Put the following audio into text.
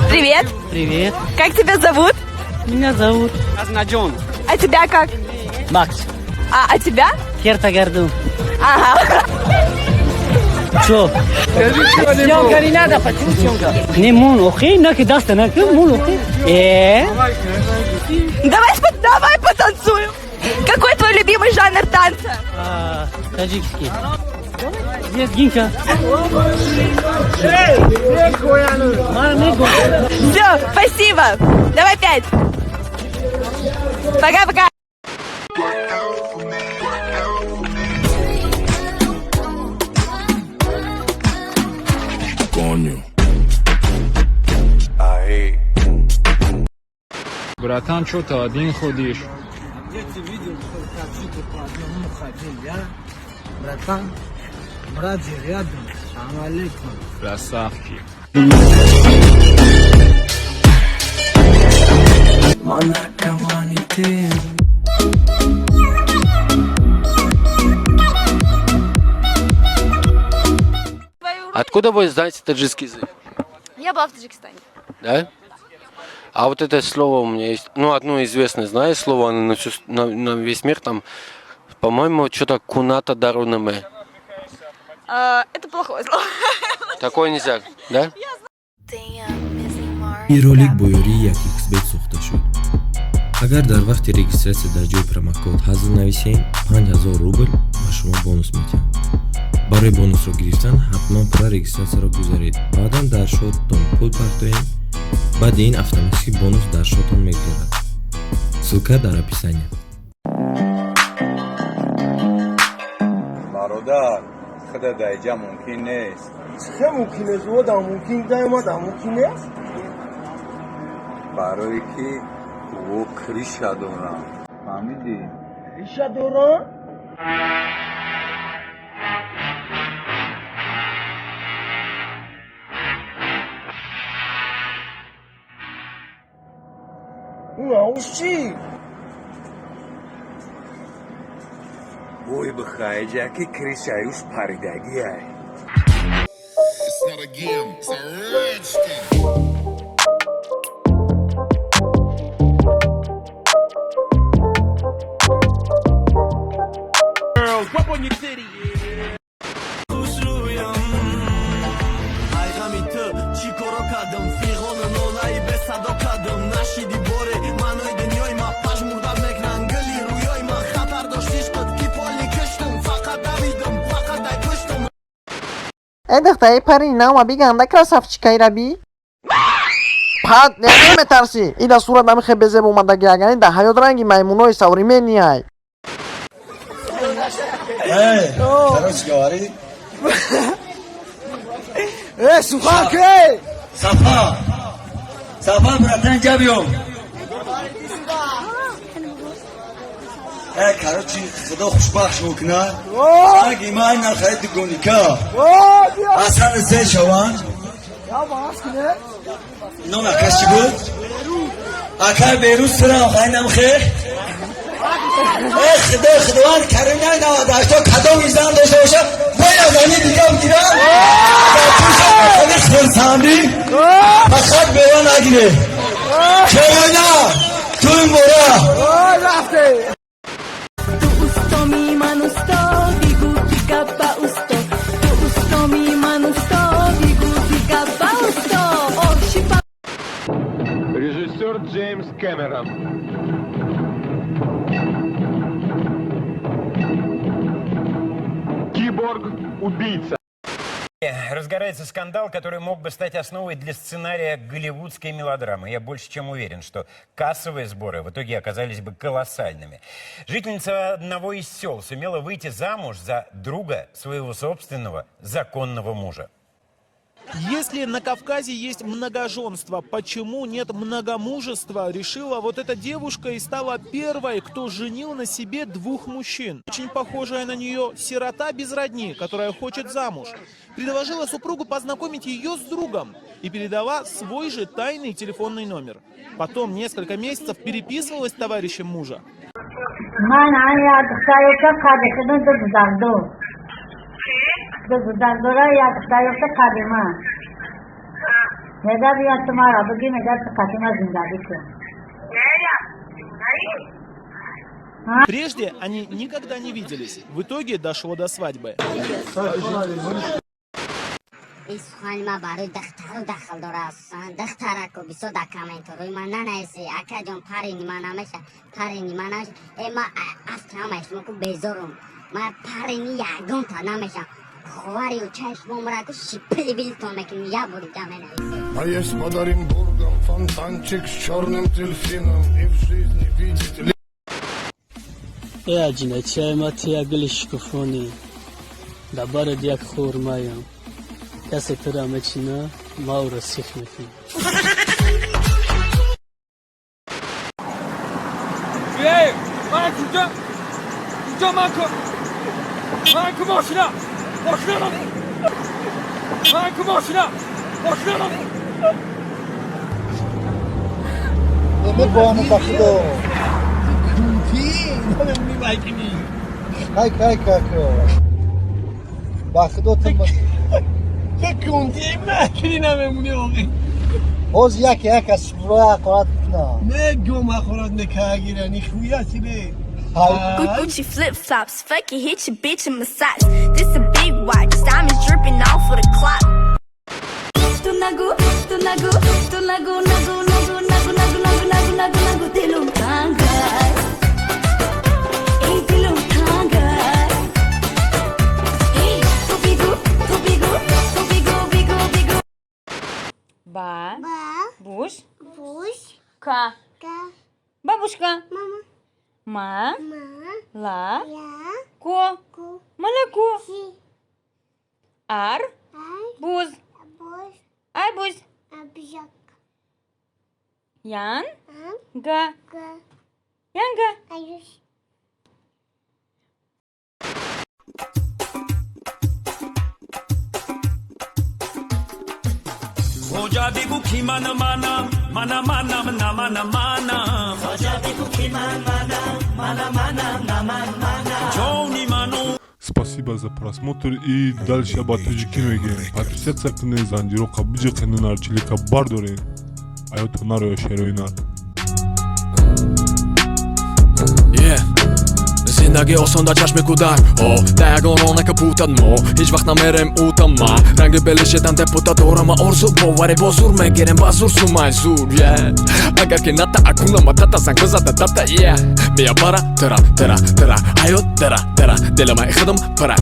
Привет. Привет. Как тебя зовут? Меня зовут Азнаджон. А тебя как? Макс. А тебя? Кертагарду. Ага. Чо? Съемка не надо, почему съемка? Не мун, охи, на ки даста, на ки мун, охи. Давай, давай потанцуем. Какой твой любимый жанр танца? А, таджикский. Лезгинка. Все, спасибо. Давай пять. Пока-пока. Coño. Братан, что ты один ходишь? Где ты видел, что таджики по одному ходили, а? Братан, братья рядом. Салам алейкум. Красавчик. Наркомани ты. Откуда вы знаете таджикский язык? Я была в Таджикистане. Да? А вот это слово у меня есть, ну, одно известное, знаешь, слово, оно на весь мир там, по-моему, что-то куната дарунаме. А, это плохое слово. Такое нельзя, да? Ин ролик бо ёрии 1xBet сохта шуд. Агар дар вақти регистрация дар ҷои промокод ҳазл нависем, 5000 рубл ба шумо бонус медиҳанд. Барои бонусро гирифтан ҳатман пурра регистрацияро гузаред, баъдан дар шоттон пул партоем, баъди ин автоматически бонус дар шоттон мегузарад. Ссылка дар описания. Бародар, худа даиҷа мумкин нест. Чӣ мумкин нест? Одам мумкин даомада мумкин нест? Барое ки ӯ крыша дорам, фаҳмидӣ? Крыша дорам? Чӣ? Бой бихаиҷа, ки крышаюш паридагиай. It's not a game, it's a rich thing. Ай ғами ту чӣ коро кардам, фиғону нолаи бесадо кардам, нашиди боре маънои дунёи ма, пажмурда мекунанд гули рӯёи ма, хатар дошт ишқат, ки поли киштам, фақат давидам, фақат ай пуштам. Э, духтари пари нама биганда, красавчикаи раби. Пад, неметарсӣ? Ида сурат намихе безеб омадаги, агани да ҳаёт ранги маймунои современный ай. Короче говори. Э, сухан ке? Сафа, Сафа, братан, ҷа биём. Э, короче, худо хушбахт мекунад. Аги ман нахай дугоника асан се шаванд. Ном акаш чӣ буд? Акай Берӯз сирам хайнам хе. Э, худо, худованд карим, най 98 кадом изан дошта боша, бояд ани дига бигирам. Хеле хурсандӣ, фақат бева нагире. Чаро на туй мора. Ту устоми, ман усто, бигӯ ки гап ба усто. Ту устоми, ман усто, бигӯ ки гап ба усто. Оши. Режиссер Джеймс Кэмерон. Киборг-убийца. Разгорается скандал, который мог бы стать основой для сценария голливудской мелодрамы. Я больше чем уверен, что кассовые сборы в итоге оказались бы колоссальными. Жительница одного из сел сумела выйти замуж за друга своего собственного законного мужа. Если на Кавказе есть многоженство, почему нет многомужества, решила вот эта девушка и стала первой, кто женил на себе двух мужчин. Очень похожая на нее сирота без родни, которая хочет замуж. Предложила супругу познакомить ее с другом и передала свой же тайный телефонный номер. Потом несколько месяцев переписывалась с товарищем мужа. Ман як духтарёша қадр кардам, ду дузардор. Ду дузардора, як духтарёша қадр ман. Мега бия, ту мара бигӣ, мега ту қати ма зиндагӣ кун. Прежде они никогда не виделись. В итоге дошло до свадьбы. Ин сухани ман барои духтару дахл дора, асосан духтарако бисёр дар комментарои ман нанависе: «Акаҷон, парень ма намеша, парень ма намеша». Э, ма аз ҳамаи шумо ку безорум, ма парень и ягонта намешам. Ховари учаи шумо мара ку шипили билтон мекунем, як бори га менависе. А есть под Оренбургом фонтанчик с черным дельфином. И в жизни, видите ли, Э, аҷиначаи ма, ту як гули шукуфонӣ, дар барат як хурмаям. Касе тура мечина, ма ӯро сих мекунам. Эй, ман куҷо? Куҷо ман ку? Ман ку мошина? Мошина! Ман ку мошина? Мошина! Бону ба худо. Кай, кай, како. Ба худо ту Кунти мекунӣ, намемونӣ оғӣ. Боз яке як аз шуморо ҳақорат кунам. Не гум ҳақорат мекагира, нихуя себе. Gucci flip flops, fuck it, hit your bitch in my socks. This a big watch, diamonds dripping off of the clock. ту нагу, ту нагу, ту нагу, нагу, нагу, нагу, нагу, нагу, нагу, нагу, нагу, дилум тангай, эй, дилум тангай, эй, ту бигу, ту бигу, ту бигу, бигу, бигу. Ба. Ба. Буш. Буш. Ка. Ка. Бабушка. Мама. Ма. Ма. Ла. Ла. Ко. Ку. Молоко. Си. Ар. Ар. Буз. Буз. Арбуз. Абжак. Ян. Ан. Га. Га. Янга. Аюш. Хоҷа, бигӯ, ки ман манам, мана манам, на мана манам. Хоҷа, бигӯ, ки ман манам, мана манам, на ман манам. Ҷони ману. Спасибо за просмотр, и дальше ба тоҷикӣ мегӯем. Подписаться кунед, занҷироқа биҷиқенед, нарчилика бардоред. Аёто нароя шероина. Yeah. Зиндагӣ осон дар чашми кӯдак, о да ягон рона капутад, мо ҳеҷ вақт намерем утама. Ранги белишедан депутат дорама, орзу боваре бо зур мегирем, ба зур сумай зур. Yeah. Агар ки ната акунама тата занг бизада дата, yeah. Мия бара тара тара тара ҳаёт дара дара дилама худам пара.